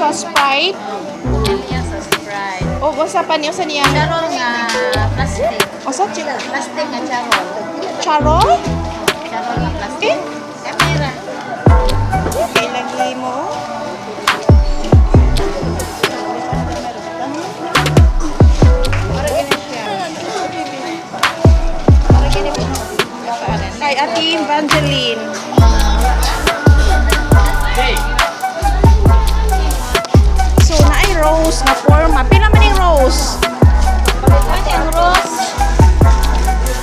Sa Sprite. Botilya sa Sprite. O unsa pa ni, unsa niya? Charol nga plastic. Unsa Plastic nga charol. Charol? Charol nga plastic. Eh? Kamera. Okay, lagi mo. Kay Ate Evangeline. So, naay rose nga forma. Pila man yung rose? Pwede ang rose.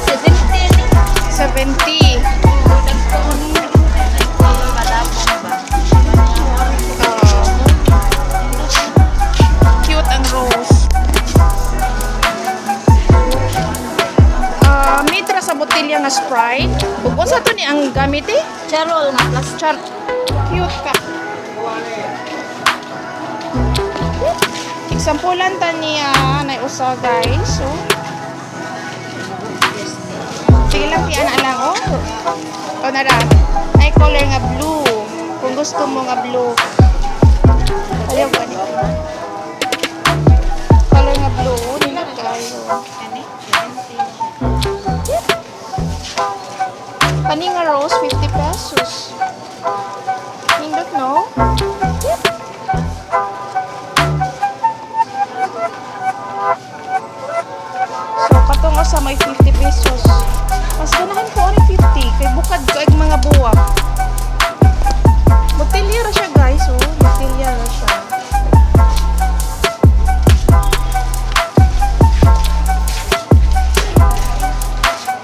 17. 70. Malapong ba? Cute ang rose. Mitra sa botelya nga Sprite. Ug unsa to ni ang gamit eh? Charol nga plastic. Char, cute ka. Exampulan ta niya nay usa, guys. So, sige lang, pian na lang oh. O nara. Ay color nga blue. Kung gusto mo nga blue. Ayaw ba ni? Color nga blue nila kayo. Kani? 17. Kani nga rose 50 pesos. Nindot, no? So katong usa may 50 pesos. Mas ganahan ko ani 50 kay bukad ko ag mga buwak. Botelya ra siya, guys, oh. Botelya ra siya.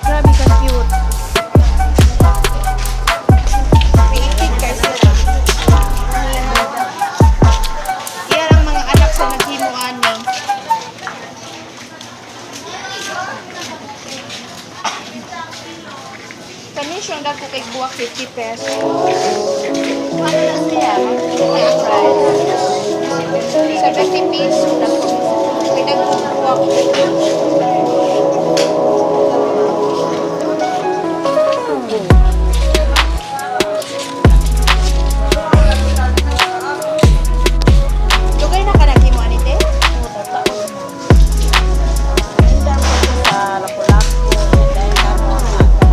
Grabe ka cute. Maikig kay sila. Iyan ang mga anak sa naghimo ani. Kani siyang dako kay buwak 50 pesos. Ano na siya? May ang price. 70 pesos. Kay dako buwak. Dugay na ka naghimo ani, te? Tinda ko sa Lapu-Lapu. Dahil kamo.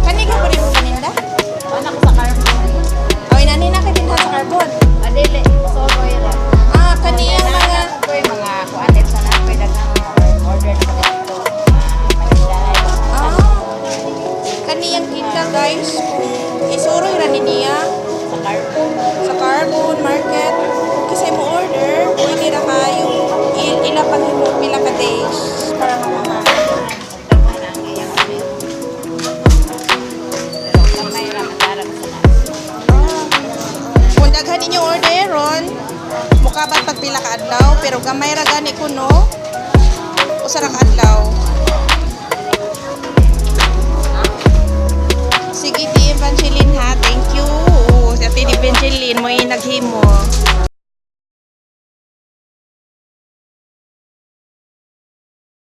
Kani ka po rin mo paninda? Anak ko sa carbon. O inani na kay tinda sa carbon. Adili, soloy ra. Ah, kaniyang mga Ko yung mga kuanit sa napoy daghang order sa dito. Manila. Ah, kaniyang tinda, guys. Isuroy ra ni niya Sa carbon. sa Carbon Market. Kasi mo order, pwede ra kayo ila paghimo pila ka days para makuha. Daghan ang iyang ano. Pero kamay ra matarag sa Kung daghan ninyo order ron, mukabat pag pila ka adlaw, pero gamay ra gani ko, no. Usa ra ka adlaw. Sige, Ti Evangeline ha. Thank you. Si Ate Evangeline mo yung naghimo.